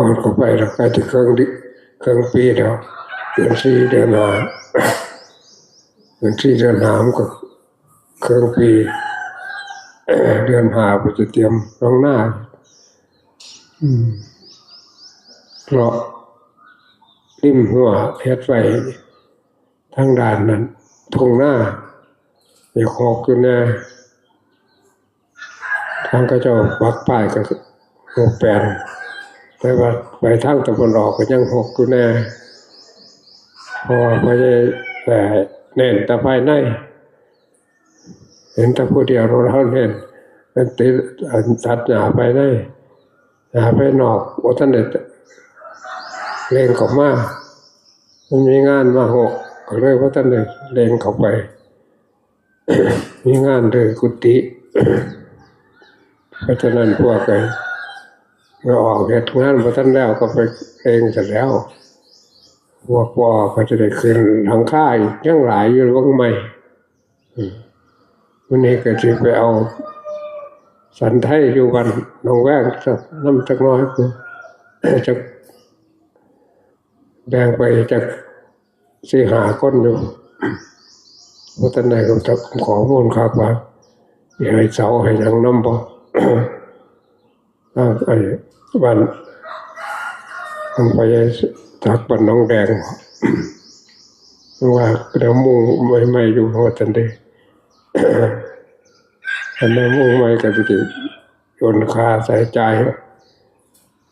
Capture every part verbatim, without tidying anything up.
ก่อนก็ไปแล้ว ใกล้จะเครื่องดิเครื่องปีแล้ว เดือนสี่เดือนห้า เดือนสี่เดือนห้ามันก็เครื่องปี เดือนห้าก็จะเตรียมลงนา อืม เลาะริมหัวเฮ็ดไว้ทางด้านนั้น ทุ่งนา อยากหกอยู่แน่ ทางเขาเจ้าปักป้ายก็หกแปด แต่ว่าไปทางตะวันออกก็ยังหกอยู่แน่ เพราะว่าบ่ได้ เอ่อ เน้นแต่ภายใน เห็นแต่ผู้เดียวเราเน้น เป็นติด อันตัดหญ้าภายใน หญ้าภายนอกบ่ทันได้เร่งเข้ามา มันมีงานมาหก ก็เลยบ่ทันได้เร่งเข้าไป มีงานเด้อกุฏิ เพราะฉะนั้นพวกไอ้มาออกเฮ็ดงานบ่ทันแล้วก็ไปเร่งซะแล้ว พวกปอก็จะได้ขึ้นหลังคาอีกยังหลายอยู่เบิ่งใหม่ อืม มื้อนี้ก็สิไปเอาสันไทอยู่บ้านหนองแวงสัก นำจักหน่อย จัก แบ่งไปจักสี่ห้าคนอยู่ บ่ทันได้ก็จะขอมูลคักว่าสิให้เสาให้หยังนำบ่ อ่า ไอ้บ้าน ของพญาศักดิ์บ้านหนองแดง ว่าเดี๋ยวมุงใหม่ๆอยู่ว่าซั่นเด้ อันนั้นมุงใหม่ก็สิโยนค่าใช้จ่าย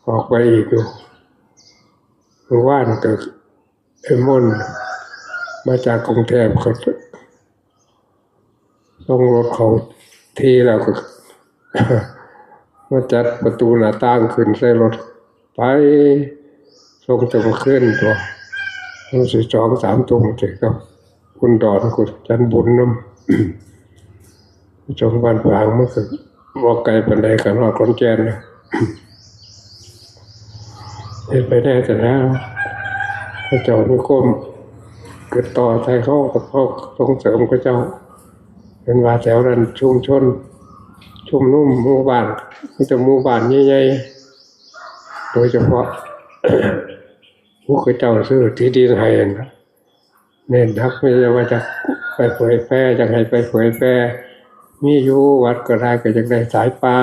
ออกไปอีกอยู่ เมื่อวานก็ ไอ้มนต์มาจากกรุงเทพฯ เขาส่งรถเขาที่แล้วก็ มาจัดประตูหน้าต่างขึ้นใส่รถไป ส่งแต่เมื่อคืนตัว มันสิสองสามทุ่มเสร็จก็ คุณดอนคุณจันบุญนำ ส่งบ้านฝางมันก็บ่ไกลปานใด ก็ฮอดขอนแก่นแล้ว เฮ็ดไปแน่แต่แล้ว เขาเจ้ามีความคิดต่อใส่เขา ก็เขาส่งเสริมเขาเจ้า เห็นว่าแถวนั้นชุมชน ชุมนุมหมู่บ้าน มีแต่หมู่บ้านใหญ่ๆ โดยเฉพาะ ผู้เขาเจ้าซื้อที่ดินให้นั่นน่ะ เน้นหนัก ไม่ใช่ว่าจะไปเผยแพร่ จะให้ไปเผยแพร่ มีอยู่วัดก็ได้ ก็อยากได้สายป่า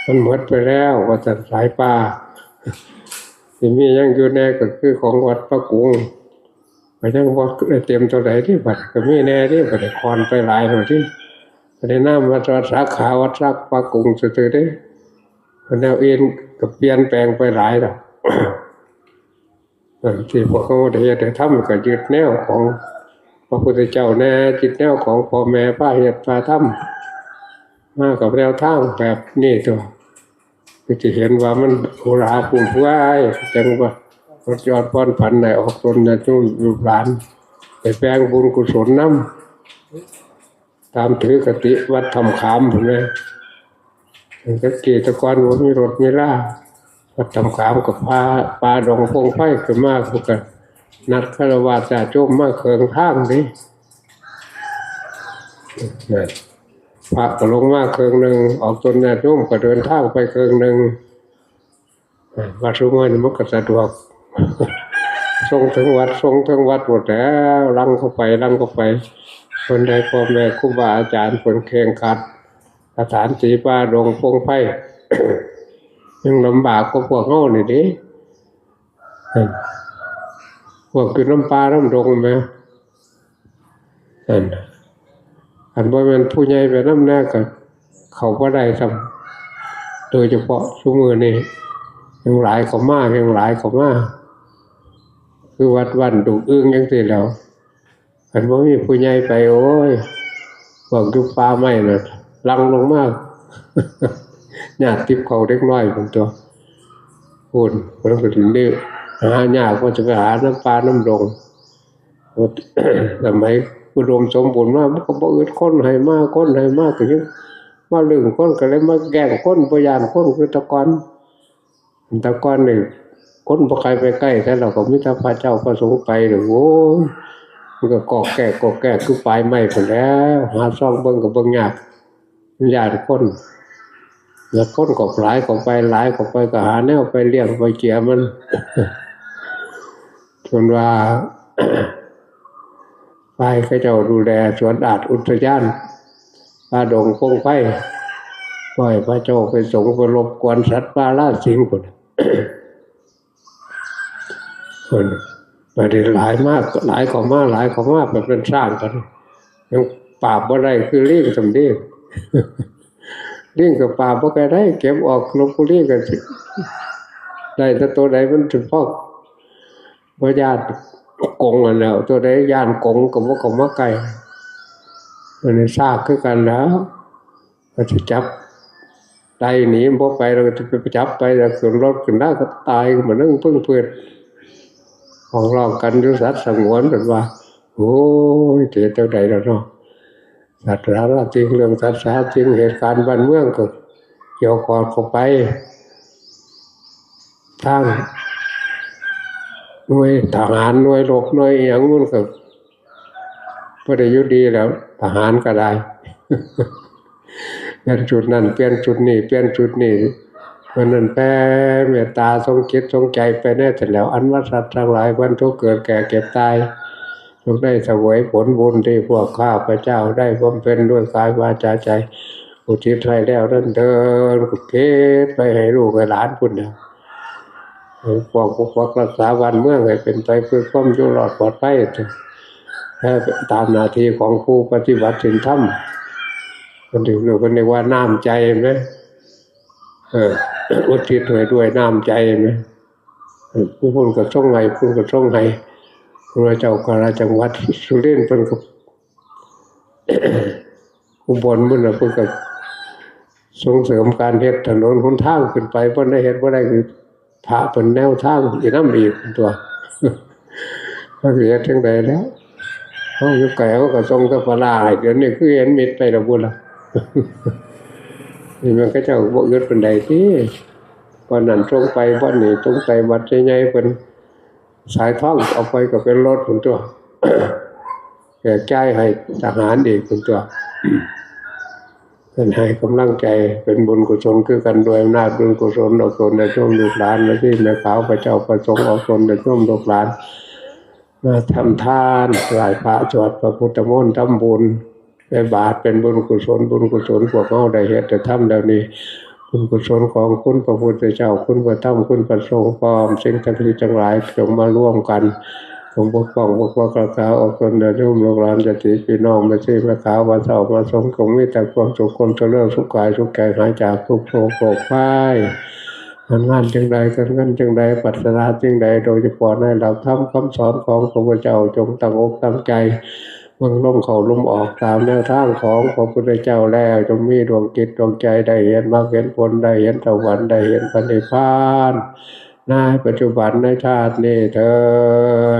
มันหมดไปแล้ว ว่าซั่น สายป่า ที่มียังอยู่แน่ก็คือของวัดพระกรุง ก็ยังบ่ได้เต็มเท่าใดเด้ บัดก็มีแน่เด้ บัดนี้คอนไปหลายแล้วเด้ บัดนี้นำวัด วัดสาขา วัดสักพระกรุงซื่อๆเด้ แนวอื่นก็เปลี่ยนแปลงไปหลายแล้ว อันที่พวกเขาได้เฮ็ดได้ทำก็ยึดแนวของพระพุทธเจ้าแน่ ยึดแนวของพ่อแม่พาเฮ็ดพาทำ มากับแนวทางแบบนี้ตัว ก็จะเห็นว่ามันโหราฟุ่มเฟือย จังว่าลดหย่อนผ่อนผันได้ออกตนญาติโยมลูกหลาน ไปแบ่งบุญกุศลนำ ตามถือคติวัดถ้ำขาม เห็นไหม เห็นแต่กี้แต่ก่อนบ่มีรถมีลา วัดถ้ำขามก็พา ป่าดงพงไพรขึ้นมา พวกก็นัดฆราวาสญาติโยมมาเคิ่งทางเด้ นั่น พระก็ลงมาเคิ่งหนึ่ง ออกตนญาติโยมก็เดินทางไปเคิ่งหนึ่ง อ่า วัดซุมื้อนี้มันก็สะดวก ส่งถึงวัด ส่งถึงวัดหมดแล้ว ลังเข้าไป ลังเข้าไป คนใดพ่อแม่ครูบาอาจารย์เพิ่นเคร่งครัด สถานที่ป่าดงพงไพร ยังลำบากกว่าพวกเฮานี่เด้ นั่น พวกอยู่นำป่านำดงแหม นั่นน่ะ คันบ่แม่นผู้ใหญ่ไปนำแน่ก็เข้าบ่ได้ซ้ำ โดยเฉพาะซุมื้อนี้ ยังหลายเข้ามา ยังหลายเข้ามา คือวัดบ้านดงอึ่งจังซี้แหล้ว คันบ่มีผู้ใหญ่ไป โอ้ย พวกอยู่ป่าไม้น่ะ ลังลงมา ญาติติบเข้าเด็กน้อยพุ้นตั๊ว พุ้น เพิ่นก็สิได้หายาก ว่าจะไปหานำป่านำดง สมัยอุดมสมบูรณ์มา มันก็บ่อึด คนให้มา คนให้มา ก็ยังมาลึงคน ก็เลยมาแกล้งคน บ่ย้านคนคือแต่ก่อน แต่ก่อนนี่คนบ่ใครไปใกล้ แต่เราก็มีแต่พระเจ้าพระสงฆ์ไปเลย โอ้ย มันก็กอกแกกกอกแกกคือปลายไม้พุ้นแหล้ว หาซองเบิ่งก็เบิ่งยาก ย้านคน แล้วคนก็หลายเข้าไป หลายเข้าไป ก็หาแนวไปเลี้ยงไปเจียมัน จนว่า ฝ่ายเขาเจ้าดูแลสวนอาดอุทยานป่าดงพงไพร บ่ให้พระเจ้าไปสงฆ์ไปรบกวนสัตว์ป่าราสิงห์พุ้น พุ้น บัดนี้หลายมาก หลายเข้ามา หลายเข้ามา ไปเป็นช้างกัน ยังปราบบ่ได้คือลิงสำเร็จ ลิงก็ปราบบ่ได้ เก็บออกลพบุรีก็สิ ได้แต่ตัวใดมันถือพอก บ่ย้านกงอันแล้ว ตัวใดย้านกงก็บ่เข้ามาใกล้ มันซากคือกันแล้ว ก็สิจับ ได้หนีบ่ไป แล้วก็จะไปจับไป แล้วขึ้นรถขึ้นลาก็ตาย มันนึ่งเพิ่งเพื่อน ของร้องกันอยู่สัตว์สงวน เพิ่นว่า โอ้ย เฮ็ดจั่งใดล่ะเนาะ สัตว์สาราจริง เรื่องสัตว์สาจริง เหตุการณ์บ้านเมืองก็เกี่ยวข้องเข้าไป ทางหน่วยทหาร หน่วยรบ หน่วยอิหยัง มันก็บ่ได้อยู่ดีแล้ว ทหารก็ได้ เปลี่ยนชุดนั่น เปลี่ยนชุดนี้ เปลี่ยนชุดนี้ เพิ่นนั่นแผ่เมตตาทรงจิตทรงใจไปแน่แต่แล้ว อันว่าสัตว์ทั้งหลาย เพิ่นทุกข์เกิดแก่เจ็บตาย จงได้เสวยผลบุญที่พวกข้าพเจ้าได้บำเพ็ญด้วยกายวาจาใจ อุทิศให้แล้วนั้นเทอญ ก็เก็บไปให้ลูกให้หลานพุ้นแหล้ว ปกป้องปกปักรักษาบ้านเมืองให้เป็นไปเพื่อความอยู่รอดปลอดภัย และตามหน้าที่ของผู้ปฏิบัติศีลธรรม เพิ่นเรียก เพิ่นเรียกว่าน้ำใจไหม เออ อุทิศให้ด้วยน้ำใจไหม เออ ผู้พุ้นก็ทรงให้ ผู้พุ้นก็ทรงให้ พระเจ้าคณะจังหวัดสุรินทร์เพิ่นก็ อุบลพุ้นน่ะ เพิ่นก็ส่งเสริมการเฮ็ดถนนหนทางขึ้นไป เพิ่นได้เฮ็ดบ่ได้คือพระเพิ่นแนวทางอีกนำอีกตัว เฮาสิเฮ็ดจั่งใดแล้ว เฮาอยู่ไกล เฮาก็ส่งแต่ปลาร้าให้ เดี๋ยวนี้คือเห็นมิตรไปแล้วพุ้นล่ะ นี่มันเขาเจ้าบ่อึดปานใดติ วันนั้นส่งไป วันนี้ส่งไป วัดใหญ่ๆ เพิ่น สายทองเอาไปก็เป็นรถพุ้นตัว แจกจ่ายให้ทหารอีกพุ้นตัว เพิ่นให้กำลังใจ เป็นบุญกุศลคือกัน ด้วยอำนาจบุญกุศล ออกตนญาติโยมลูกหลาน มาที่แม่ขาว พระเจ้าพระสงฆ์ ออกตนญาติโยมลูกหลาน มาทำทาน ไหว้พระ สวดพระพุทธมนต์ ทำบุญ ใส่บาตร เป็นบุญกุศล บุญกุศลพวกเฮาได้เฮ็ดได้ทำแล้วนี้ บุญกุศลของคุณพระพุทธเจ้า คุณพระธรรม คุณพระสงฆ์ พร้อมสิ่งศักดิ์สิทธิ์ทั้งหลาย จงมาร่วมกัน จงปกป้องปกปักรักษา ออกตนญาติโยมลูกหลาน ญาติพี่น้อง แม่ชีแม่ขาว พระเฒ่าพระสงฆ์ จงมีแต่ความสุขความเจริญ สุขกายสุขใจ หายจากทุกข์โศกโรคภัย การงานจั่งใด การเงินจั่งใด ปรารถนาสิ่งใด โดยเฉพาะในหลักธรรมคำสอนของพระพุทธเจ้า จงตั้งอกตั้งใจ เบิ่งลมเข้าลมออก ตามแนวทางของพระพุทธเจ้าแล้ว จงมีดวงจิตดวงใจ ได้เห็นมรรคเห็นผล ได้เห็นสวรรค์ ได้เห็นพระนิพพาน ในปัจจุบัน ในชาตินี้เทอญ